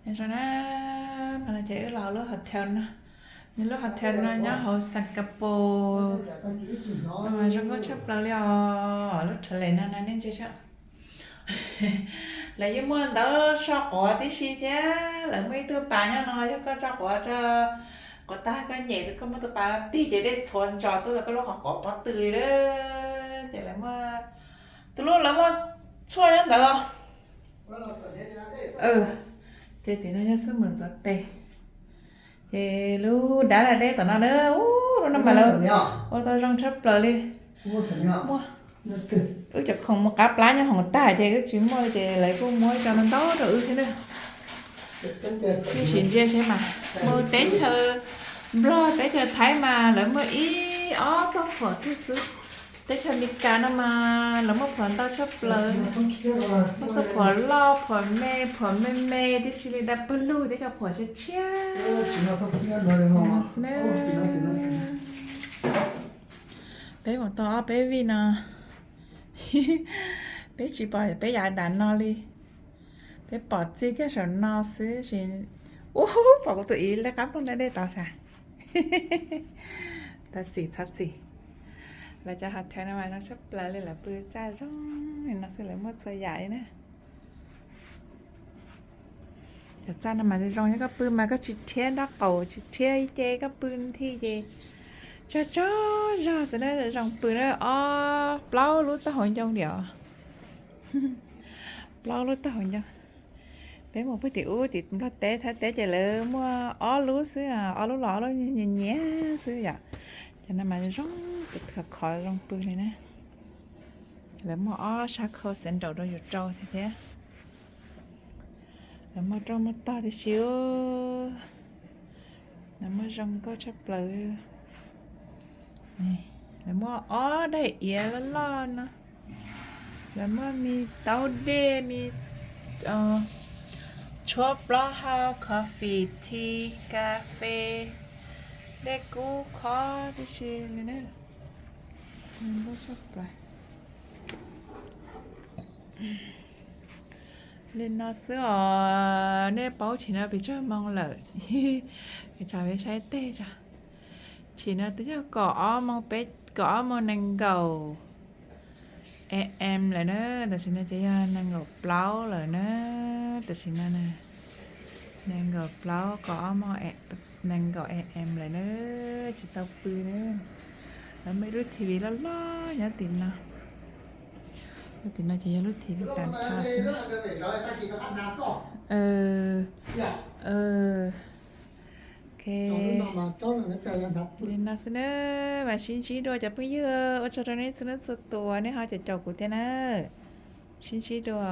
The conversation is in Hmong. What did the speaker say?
Nyob zoo na, mas no ces wb los lub hotel no, nws lub hotel no nyob hauv Singapore no mas zoo nkauj tshaj plaws li os. Lub chaw lem no no nej ntsia saib, lawv yeej muaj ntawv tso quav tib si thiab. Lawv muaj ib tug pas nyob no, yog koj tso quav tso quav tag koj nyem koj muab tus pas no tig ces dej txhua ntsos tuaj rau koj lub qhov quav pob tw li lawm. Ces lawv muaj, tus lub lawv muaj tshuaj nyob ntawd. Ces tim no yog xub mus ntxuav tes. Ces lub dab la dej tom no na, ub, lub no mas lawv ua tau zoo tshaj plaws li. Muaj, wb cov khoom mus qab plab nyob hoom tag ces wb tsis muaj ces lawv kuj muab cov no ntau rau wb thiab na. Wb sim ntsia seb mas, mus teb chaws Nplog teb chaws Thaib mas lawv muaj ib ob txoj phuam thiab xwb. Teb chaws Amelikas no mas lawv muaj phuam ntau tshaj plaws. Muaj txoj phuam loj, phuam me, phuam me me tib si li dab pawg lug thiab cov phuam tshiab tshiab. Peb mus tau ob peb vij no, peb tsis pom peb yav dam no li. Peb pom txij kiag saum no xwb ces, ub, pom kuv tus ib lej qab ploog dab dej tod sav. Thov txim, thov txim. Lawv cov hotel no mas zoo tshaj plaws li, lawv pw txaj zoo li no xwb, lawv muaj txhua yam li na. Cov txaj no mas zoo, yog koj pw mas koj tsis rhiab nraub qaum tsis rhiab ib ce, koj pw nthi ces tsaug tsaug zog xwb na, zoo pw na. Ob plaub lub taub hau ncoo li os. Plaub lub taub hau ncoo. Peb mus pw tim ub tim Nplog teb Thaib teb ces lawv muaj ob lub xwb, ob lub los ob lub nyias nyias xwb yom. Cov no mas zoo, tus khov khov zoo pw li na. Lawv muaj ob sab khau xeev nraum rau yus rau thiab thiab. Lawv muaj roj muaj tog tib si. Lawv muaj zoo nkauj tshaj plaws. Lawv muaj ob daim iav loj loj no. Lawv muaj me taub dej, me tshuab plaub hau, coffee, tea, kas fes, dej kub khob tib si li na. Nkauj tshaj plaws. Li no xwb os, nej paub chim no pes tsawg moo lawm? Tso peb saib teg tso. Chim no twb yog kaum ob moo peb, kaum ob moo nees nkaum am lawm na. Tam sim no ces yog nees nkaum plaub lawm na. Tam sim no na, nees nkaum plaub, kaum ob moo, nees nkaum am lawm na. Tsis tau pw na. Lawv muaj ib lub T V loj loj nyob tim no. Lub tim no ces yog lub T V tas nrho xwb. Ok. Li no xwb na, mas sib ntsib dua cov phooj ywg, ua tsaug rau nej txhua leej txhua tus nej ho caum caum kuv thiab na. Sib ntsib dua.